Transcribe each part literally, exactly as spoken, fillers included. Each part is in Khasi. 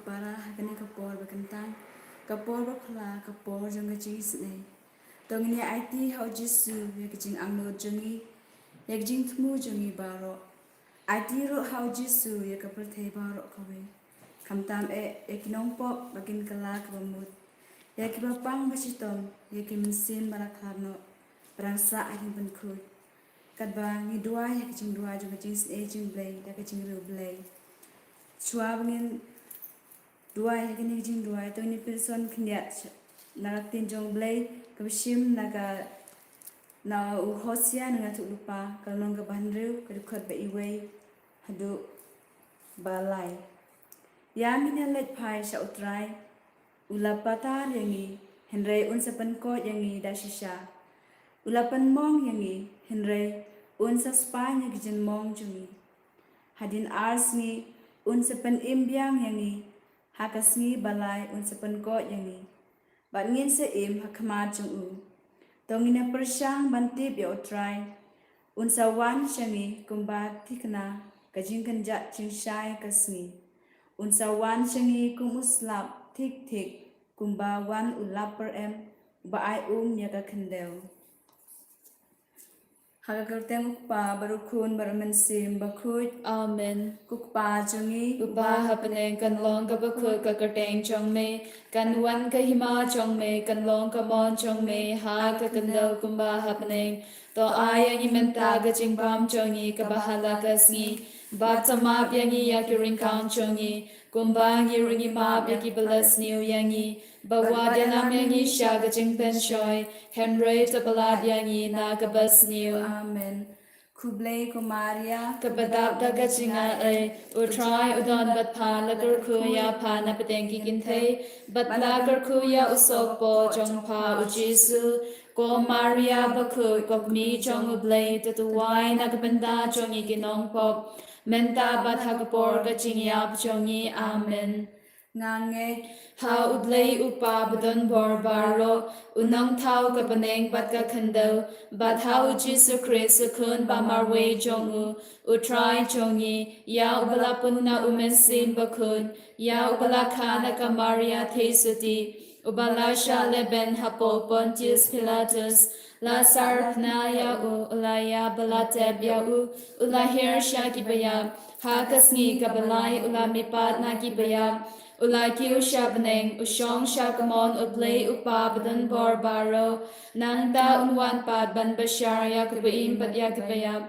para ha kane ka por ba kyntang, ka por ba phylla, ka por jong ka jingisynei. To ngin ïa aiti ha u Jisu ïa ka jingangnud jong ngi, ïa ka jingthmu jong ngi baroh. Aiti ruh ha u Jisu ïa ka pyrthei baroh kawei, khamtam eh ïa ki nongpop ba kin kylla kaba mut, ïa kiba pang ba shitom, ïa ki mynsiem ba la khlad noh, ba dang sah ha jingpynkhuid. Katba ngi duwai ïa ka jingduwai jong ka jingisynei jong U Blei da ka jingriewblei. Shuwa ba ngin duwai ïa kane ka jingduwai, to ngin pynshong khyndiat na ka ktien jong U Blei kaba shim na ka, na u Hosea, na ka Nongïathuhlypa, ka lynnong kaba hynriew, ka dkhot ba iwei haduh ba lai. Ïa ngin ïa leit phai sha U Trai, u la patar ïa ngi, hynrei un sa pynkoit ïa ngi da shisha. U la pynmong ïa ngi, hynrei un sa spah ïa ki jingmong jong ngi. Hadien ar sngi un sa pynim biang ïa ngi, ha ka sngi ba lai un sa pynkoit ïa ngi, bad ngin sa im ha khmat jong u. To ngin ïa pyrshang ban tip ïa U Trai. Un sa wan sha ngi kumba thikna ka jingkynjat jingshai ka sngi. Un sa wan sha ngi kum u slap thik thik, kumba wan u lapar em uba ai um ïa ka khyndew. Ha ka kyrteng U Kpa bad U Khun bad U Mynsiem Bakhuid. Amen. Ko Kpa jong ngi uba ha bneng, kan long kaba khuid ka kyrteng jong me, kan wan ka hima jong me, kan long ka mon jong me ha ka khyndew kumba ha bneng. To ai ïa ngi mynta ka jingbam jong ngi kaba ha la ka sngi, bad to map ïa ngi ïa ki ryngkang jong ngi, kumba ngi ruh ngi map ïa kiba la sniew ïa ngi. Bad wat ïalam ïa ngi sha ka jingpynshoi, hynrei to pyllait ïa ngi na kaba sniew. Amen. Khublei ko Maria, kaba dap da ka jingaiei, U Trai u don bad pha, la kyrkhu ïa pha na pdeng ki kynthei, bad la kyrkhu ïa u sohpoh jong pha u Jisu. Ko Maria bakhuid, ko Kmie jong U Blei, to duwai na ka bynta jong ngi ki nongpop, mynta bad ha ka por ka jingïap jong ngi. Amen. Nga ngeit ha U Blei U Kpa badonbor baroh, U Nongthaw ka bneng bad ka khyndew, bad ha u Jisu Khrist U Khun ba marwei jong u, U Trai jong ngi, ïa uba la pun na U Mynsiem Bakhuid, ïa uba la kha na ka Maria Theisotti, uba la shah lehbeiñ hapoh Pontius Pilatus, la sarphna ïa u, u la ïap bad la tep ïa u, u la hiar sha kiba ïap, ha ka sngi kaba lai u la mihpat na kiba ïap, u la kiew sha bneng, u shong sha kamon U Blei U Kpa badonbor baroh. Nangta un wan pat ban bishar ïa kiba im bad ïa kiba ïap.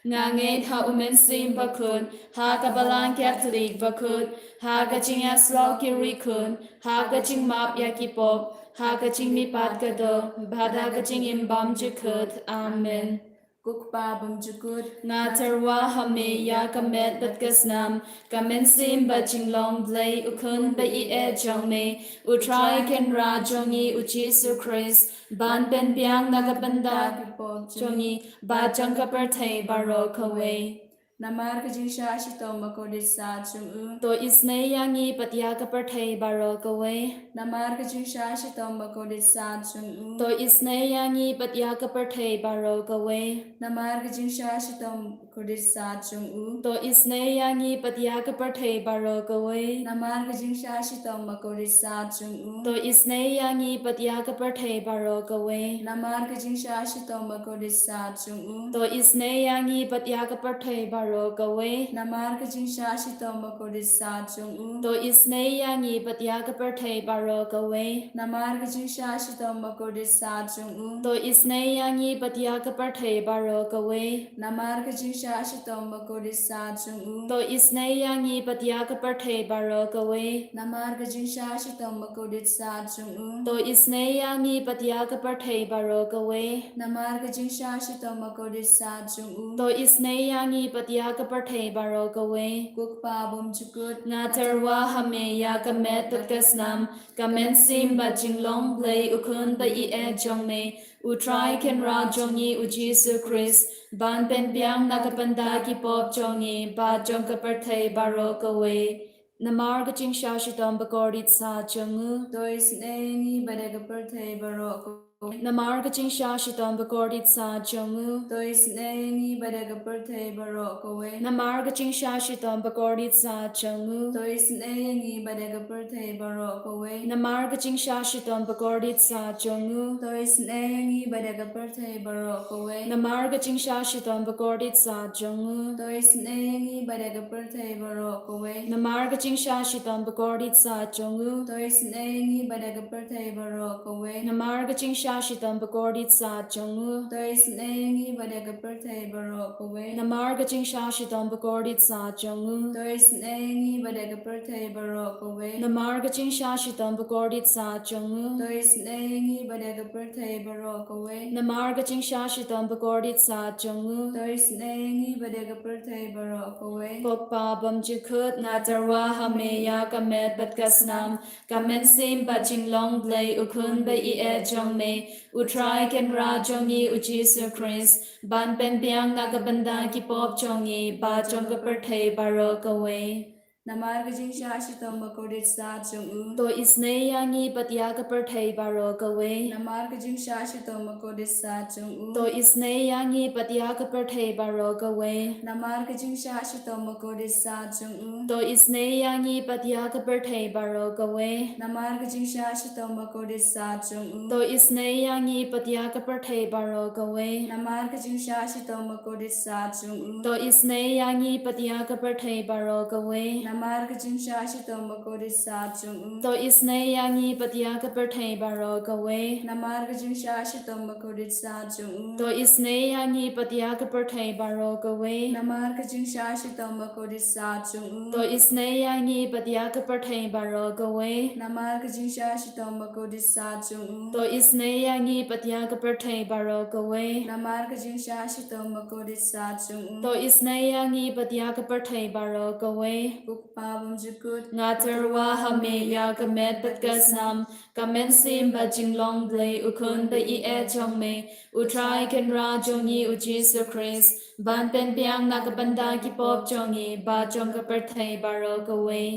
Nga ngeit ha U Mynsiem Bakhuid, ha ka Balang Katholik bakhuid, ha ka jingïasyllok ki riewkhuid, ha ka jingmap ïa ki pop, ha ka jingmihpat ka doh, bad ha ka jingim bymjukut. Amen. Ko Kpa bymjukut, nga tyrwa ha me ïa ka met bad ka snam, ka mynsiem bad jinglong Blei U Khun ba ïeit jong me, U Trai Kynrad jong ngi U Jisu Khrist, ban pynbiang na ka bynta ki pop jong ngi bad jong ka pyrthei baroh kawei. Namar ka jingshah shitom bakordit sat jong u, to isynei ïa ngi bad ïa ka pyrthei baroh kawei. Namar ka jingshah shitom bakordit sat jong u, to isynei ïa ngi bad ïa ka pyrthei baroh kawei. Namar ka jingshah shitom bakordit sat jong u, to isynei ïa ngi bad ïa ka pyrthei baroh kawei. Namar ka jingshah shitom bakordit sat jong u, to isynei ïa ngi bad ïa ka pyrthei baroh kawei. Namar ka jingshah shitom bakordit sat jong u, to isynei ïa ngi bad ïa ka pyrthei baroh kawei. Namar ka jingshah shitom bakordit sat jong u, to isynei ïa ngi bad ïa ka pyrthei baroh kawei. Namar ka jingshah shitom bakordit sat jong u, to isynei ïa ngi bad ïa ka pyrthei baroh kawei. Namar ka jingshah shitom bakordit sat jong u, to isynei ïa ngi bad ïa ka pyrthei baroh kawei. Namar ka jingshah shitom bakordit sat jong u, to isynei ïa ngi bad ïa ka pyrthei baroh kawei. Namar ka jingshah shitom bakordit sat jong u, to isynei ïa ngi bad ïa ka pyrthei baroh kawei. Ko Kpa bymjukut, nga tyrwa ha me ïa ka met bad ka snam, ka mynsiem bad jinglong Blei U Khun ba ïeit jong me, U Trai Kynrad jong ngi U Jisu Khrist, ban pynbiang na ka bynta ki pop jong ngi bad jong ka pyrthei baroh kawei. Namar ka jingshah shitom bakordit sat jong u, to isynei ïa ngi bad ïa ka pyrthei baroh kawei. Namar ka jingshah shitom bakordit sat jong u, to isynei ïa ngi bad ïa ka pyrthei baroh kawei. Namar ka jingshah shitom bakordit sat jong u, to isynei ïa ngi bad ïa ka pyrthei baroh kawei. Namar ka jingshah shitom bakordit sat jong u, to isynei ïa ngi bad ïa ka pyrthei baroh kawei. Namar ka jingshah shitom bakordit sat jong u, to isynei ïa ngi bad ïa ka pyrthei baroh kawei. Namar ka jingshah shitom bakordit sat jong u, to isynei ïa ngi bad ïa ka pyrthei baroh kawei. Namar ka jingshah shitom bakordit sat jong u, to isynei ïa ngi bad ïa ka pyrthei baroh kawei. Namar ka jingshah shitom bakordit sat jong u, to isynei ïa ngi bad ïa ka pyrthei baroh kawei. Namar ka jingshah shitom bakordit sat jong u, to isynei ïa ngi bad ïa ka pyrthei baroh kawei. Namar ka jingshah shitom bakordit sat jong u, to isynei ïa ngi bad ïa ka pyrthei baroh kawei. Ko Kpa bymjukut, nga tyrwa ha me ïa ka met bad ka snam, ka mynsiem bad jinglong Blei u Khun ba ïeit jong me, U Trai Kynrad jong ngi U Jisu Khrist, ban pynbiang na ka bynta ki pop jong ngi bad jong ka pyrthei baroh kawei. Namar ka jingshah shitom bakordit sat jong u, to isynei ïa ngi bad ïa ka pyrthei baroh kawei. Namar ka jingshah shitom bakordit sat jong u, to isynei ïa ngi bad ïa ka pyrthei baroh kawei. Namar ka jingshah shitom bakordit sat jong u, to isynei ïa ngi bad ïa ka pyrthei baroh kawei. Namar ka jingshah shitom bakordit sat jong u, to isynei ïa ngi bad ïa ka pyrthei baroh kawei. Namar ka jingshah shitom bakordit sat jong u, to isynei ïa ngi bad ïa ka pyrthei baroh kawei. Namar ka jingshah shitom bakordit sat jong u, to isynei ïa ngi bad ïa ka pyrthei baroh kawei. Namar ka jingshah shitom bakordit sat jong u, to isynei ïa ngi bad ïa ka pyrthei baroh kawei. Namar ka jingshah shitom bakordit sat jong u, to isynei ïa ngi bad ïa ka pyrthei baroh kawei. Namar ka jingshah shitom bakordit sat jong u, to isynei ïa ngi bad ïa ka pyrthei baroh kawei. Namar ka jingshah shitom bakordit sat jong u, to isynei ïa ngi bad ïa ka pyrthei baroh kawei. Ko Kpa bymjukut, nga tyrwa ha me ïa ka met bad ka snam, ka mynsiem bad jinglong Blei u Khun ba ïeit jong me, U Trai Kynrad jong ngi U Jisu Khrist, ban pynbiang na ka bynta ki pop jong ngi bad jong ka pyrthei baroh kawei.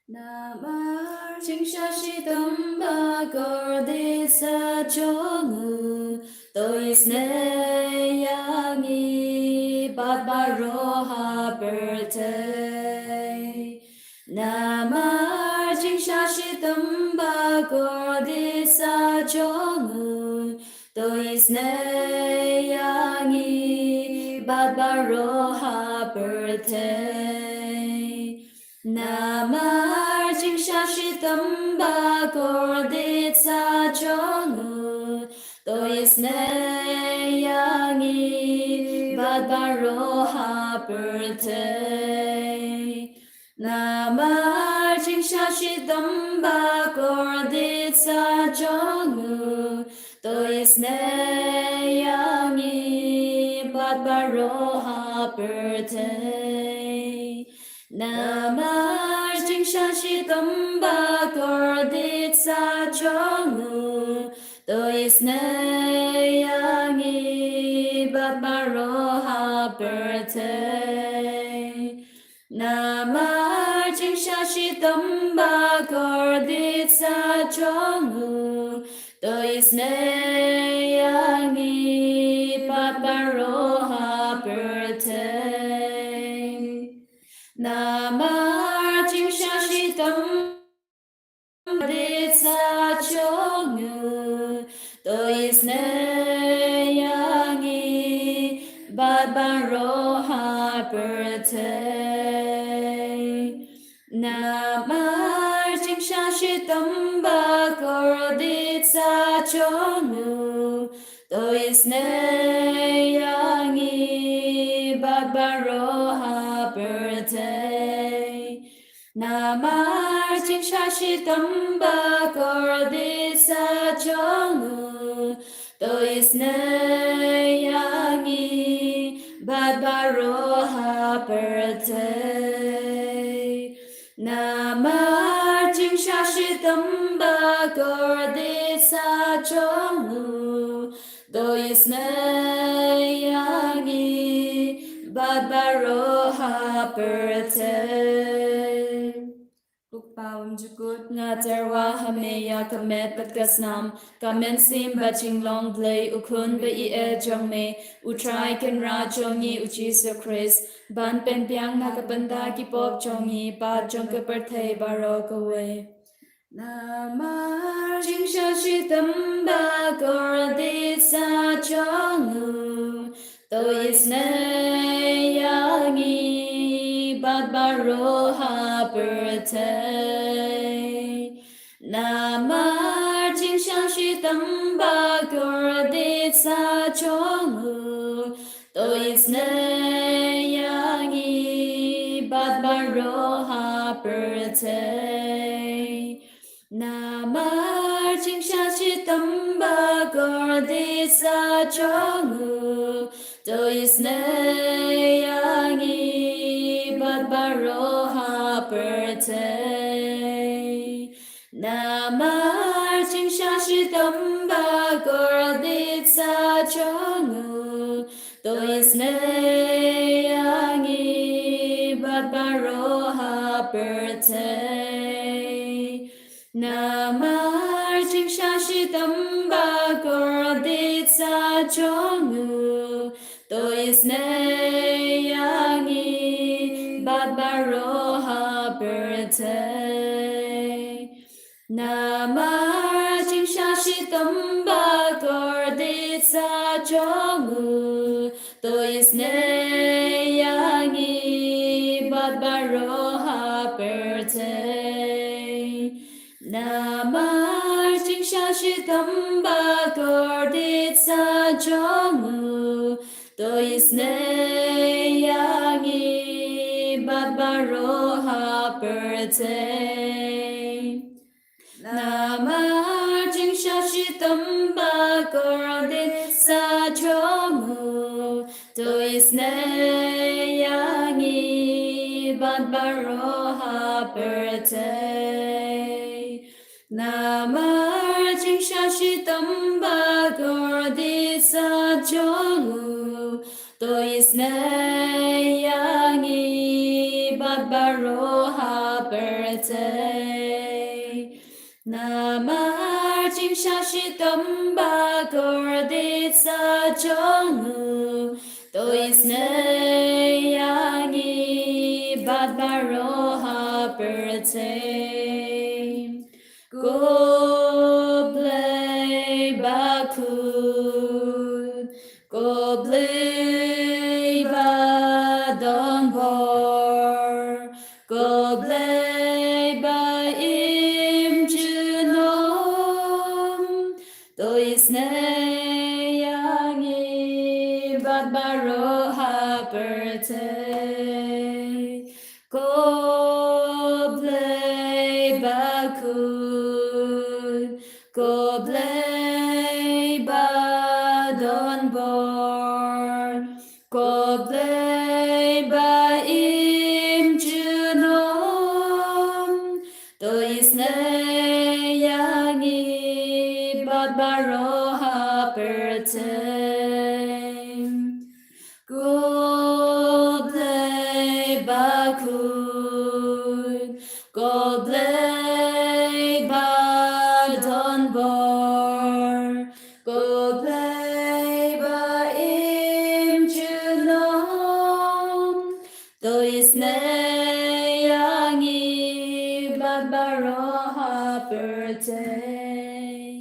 Namar jingshah shitom bakordit sat jong u, to isynei ïa ngi bad baroh ha pyrthei. Namar jingshah shitom bakordit sat jong u, to isynei ïa ngi bad baroh ha pyrthei. Namar jingshah shitom bakordit sat jong u, to isynei ïa ngi bad baroh ha pyrthei. Namar jingshah shitom bakordit sat jong u, to isynei ïa ngi bad baroh ha pyrthei. Namar jingshah shitom bakordit sat jong u, to isynei ïa ngi bad baroh ha pyrthei. Namar jingshah shitom bakordit sat jong u, to isynei ïa ngi bad baroh ha pyrthei. Namar jingshah shitom bakordit sat jong u, to isynei ïa ngi bad baroh ha pyrthei. Namar jingshah shitom bakordit sat jong u, to isynei ïa ngi bad baroh ha pyrthei. Namar jingshah shitom bakordit sat jong u, to isynei ïa ngi bad baroh ha pyrthei. Namar jingshah shitom bakordit sat jong u, to isynei ïa ngi bad baroh ha pyrthei. Nga tyrwa ha me ïa ka met bad ka snam, ka mynsiem bad jinglong Blei u Khun ba ïeit jong me, U Trai Kynrad jong ngi U Jisu Khrist, ban pynbiang na ka bynta ki pop jong ngi bad jong ka pyrthei baroh kawei. Namar jingshah shitom ba kordit sa jong u, to isynei ïa ngi bad baroh ha pyrthei. Namar jingshah shitom ba kordit sa jong u, to isynei ïa ngi bad baroh ha pyrthei. Namar jingshah shitom ba kordit sa jong u, to isynei ïa ngi bad baroh ha pyrthei. Namar jingshah shitom ba kordit sa jong u, to isynei ïa ngi bad baroh ha pyrthei. Namar jingshah shitom ba kordit sa jong u, to isynei ïa ngi bad baroh ha pyrthei. Namar jingshah shitom ba kordit sa jong u, to isynei ïa ngi bad baroh ha pyrthei. Namar jingshah shitom ba kordit sa jong u, to isynei ïa ngi bad baroh ha pyrthei. Namar jingshah shitom ba kordit sa jong u, to isynei ïa ngi bad baroh ha pyrthei. Namar jingshah shitom ba kordit sa jong u, to isynei ïa ngi bad baroh ha pyrthei. Namar jingshah shitom ba kordit sa jong u, to isynei ïa ngi bad baroh ha pyrthei. Ko Blei ba khuid, ko Blei ba don bor, ko Blei ba im junom, to isynei ïa ngi bad baroh ha pyrthei. Ko Blei ba khuid, ko Blei ba don bor, ko Blei ba im junom, to isynei ïa ngi bad baroh ha pyrthei. Ko Blei ba khuid, ko Blei ba don bor, ko Blei ba im junom, to isynei ïa ngi bad baroh ha pyrthei.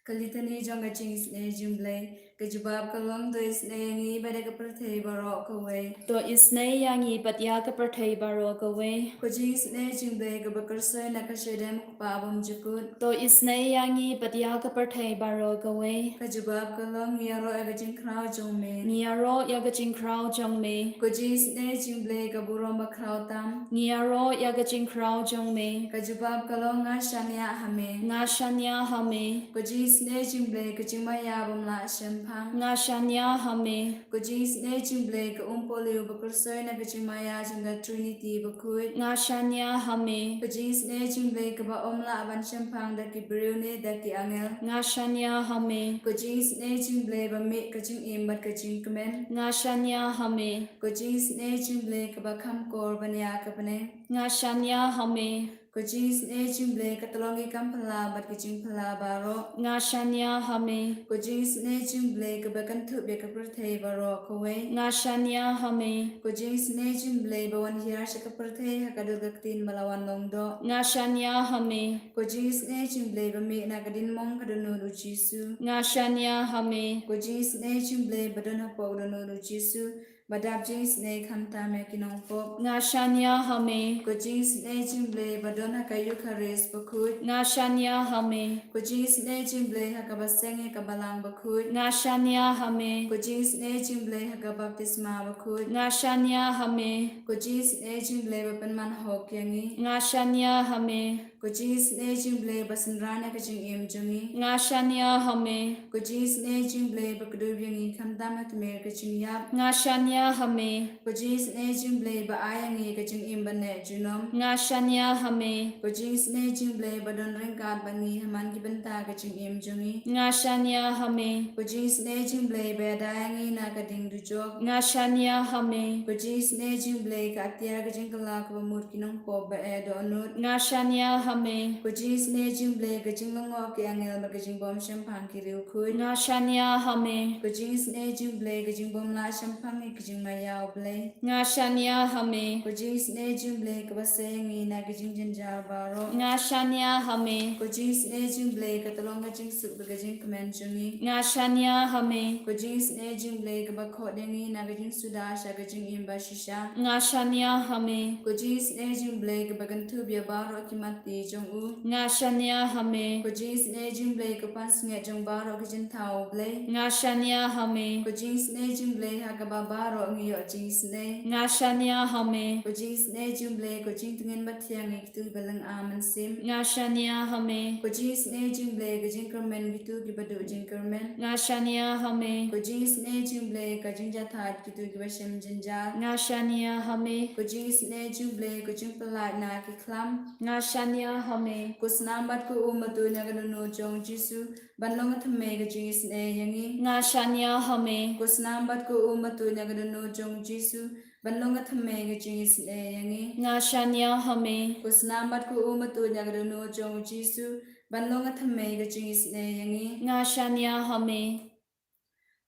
Ka Litany jong ka jingisynei jong u Blei. Ka jubab ka long, to isynei ïa ngi bad ïa ka pyrthei baroh kawei. To isynei ïa ngi bad ïa ka pyrthei baroh kawei. Ka jingisynei jong u Blei kaba kyrsoi na ka shadem u Kpa bymjukut. To isynei ïa ngi bad ïa ka pyrthei baroh kawei. Ka jubab ka long, ngi ïaroh ïa ka jingkhraw jong me. Ngi ïaroh ïa ka jingkhraw jong me. Ka jingisynei jong u Blei ka burom bakhraw tam. Ngi ïaroh ïa ka jingkhraw jong me. Ka jubab ka long, nga shaniah ha me. Nga shaniah ha me. Ka jingisynei jong u Blei ka jingmaïa bym lah shemphang. Nga shaniah ha me. Ka jingisynei jong u Blei ka umpohliew ba kyrsoi na ka jingmaïa jong ka Trinity bakhuid. Nga shaniah ha me. Ka jingisynei jong u Blei kaba ym lah ban shemphang da ki briew ne da ki angel. Nga shaniah ha me. Ka jingisynei jong u Blei ba mih ka jingim bad ka jingkmen. Nga shaniah ha me. Ka jingisynei jong u Blei kaba kham kor ban ïa ka bneng. Nga shaniah ha me. Ko jingisynei jong U Blei, ka tyllong ki kam phylla bad ki jingphylla baroh. Nga shaniah ha me. Ko jingisynei jong U Blei, kaba kynthup ïa ka pyrthei baroh kawei. Nga shaniah ha me. Ko jingisynei jong U Blei, ba wan hiar sha ka pyrthei ha ka dur ka ktien ba la wan long doh. Nga shaniah ha me. Ko jingisynei jong U Blei, ba mih na ka diengmong ka dohnud U Jisu. Nga shaniah ha me. Ko jingisynei jong U Blei, ba don hapoh ka dohnud U Jisu, ba dap jingisynei khamtam ïa ki nongpop. Nga shaniah ha me. Ko jingisynei jong U Blei, ba don ha ka Eukharist bakhuid. Nga shaniah ha me. Ko jingisynei jong U Blei, ha kaba seng ïa ka balang bakhuid. Nga shaniah ha me. Ko jingisynei jong U Blei, ha ka baptisma bakhuid. Nga shaniah ha me. Ko jingisynei jong U Blei, ba pynman hok ïa ngi. Nga shaniah ha me. Ko jingisynei jong U Blei, ba synran ïa ka jingim jong ngi. Nga shaniah ha me. Ko jingisynei jong U Blei, ba kdup ïa ngi khamtam ha tmier ka jingïap. Nga shaniah ha me. Ko jingisynei jong U Blei, ba ai ïa ngi ka jingim ban neh junom. Nga shaniah ha me. Ko jingisynei jong U Blei, ba don ryngkat bad ngi ha man ki bynta ka jingim jong ngi. Nga shaniah ha me. Ko jingisynei jong U Blei, ba ïada ïa ngi na ka dieng dujok. Nga shaniah ha me. Ko jingisynei jong U Blei, ka atiar ka jingkylla kaba mut ki nongpop ba eh dohnud. Nga shaniah ha me. Ko jingisynei jong U Blei, ka jinglyngngoh ki angel bad ka jingbym shemphang ki riewkhuid. Nga shaniah ha me. Ko jingisynei jong U Blei, ka jingbym lah shemphang ïa ka jingmaïa U Blei. Nga shaniah ha me. Ko jingisynei jong U Blei, kaba sei ïa ngi na ka jingjynjar baroh. Nga shaniah ha me. Ko jingisynei jong U Blei, ka tyllong ka jingsuk bad ka jingkmen jong ngi. Nga shaniah ha me. Ko jingisynei jong U Blei, kaba khot ïa ngi na ka jingsuda sha ka jingim bashisha. Nga shaniah ha me. Ko jingisynei jong U Blei, kaba kynthup ïa baroh ki matti jong u. Nga shaniah ha me. Ko jingisynei jong U Blei, ka pansngiat jong baroh ki jingthaw U Blei. Nga shaniah ha me. Ko jingisynei jong U Blei, ha kaba baroh ngi ïoh jingisynei. Nga shaniah ha me. Ko jingisynei jong U Blei, ko jingtngen bathiang ïa kito kiba lynga mynsiem. Nga shaniah ha me. Ko jingisynei jong U Blei, ka jingkyrmen kito kiba duh jingkyrmen. Nga shaniah ha me. Ko jingisynei jong U Blei, ka jingjahthait kito kiba shem jynjar. Nga shaniah ha me. Ko jingisynei jong U Blei, ko jingpyllait na ki khlam. Nga shaniah ha me. Ko snam bad ko um ba tuid na ka dohnud jong U Jisu, ban long ka thymmei ka jingisynei ïa ngi. Nga shaniah ha me. Ko snam bad ko um ba tuid na ka dohnud jong U Jisu, ban long ka thymmei ka jingisynei ïa ngi. Nga shaniah ha me. Ko snam bad ko um ba tuid na ka dohnud jong U Jisu, ban long ka thymmei ka jingisynei ïa ngi. Nga shaniah ha me.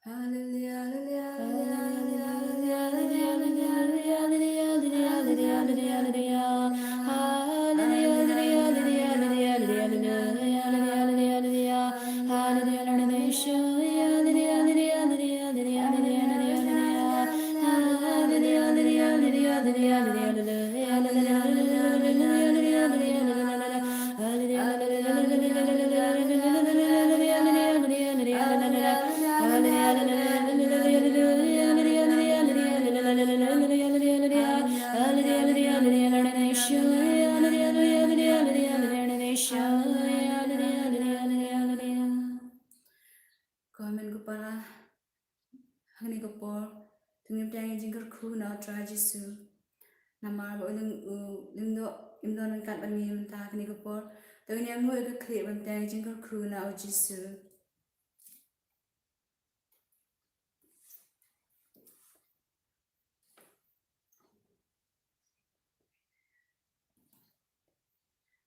Hallelujah, hallelujah, Ko hynmen ko para, ha kane ka por to ngin pdiang ïa ka jingkyrkhu na U Trai Jisu. Namar ba u lyng, u lyngdoh im don ryngkat bad ngi mynta ha kane ka por. To ngin ïa nguh ïa ka khlieh ban pdiang ïa ka jingkyrkhu na U Jisu.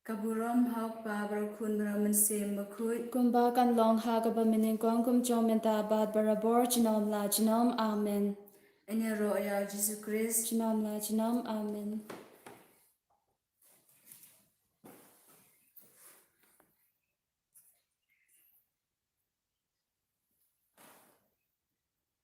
Ka burom ha U Kpa bad U Khun bad U Mynsiem Bakhuid. Kumba kan long ha kaba mynnyngkong, kumjuh mynta bad barabor, junom la junom. Amen. Ngin ïaroh ïa U Jisu Khrist. Junom la junom. Amen.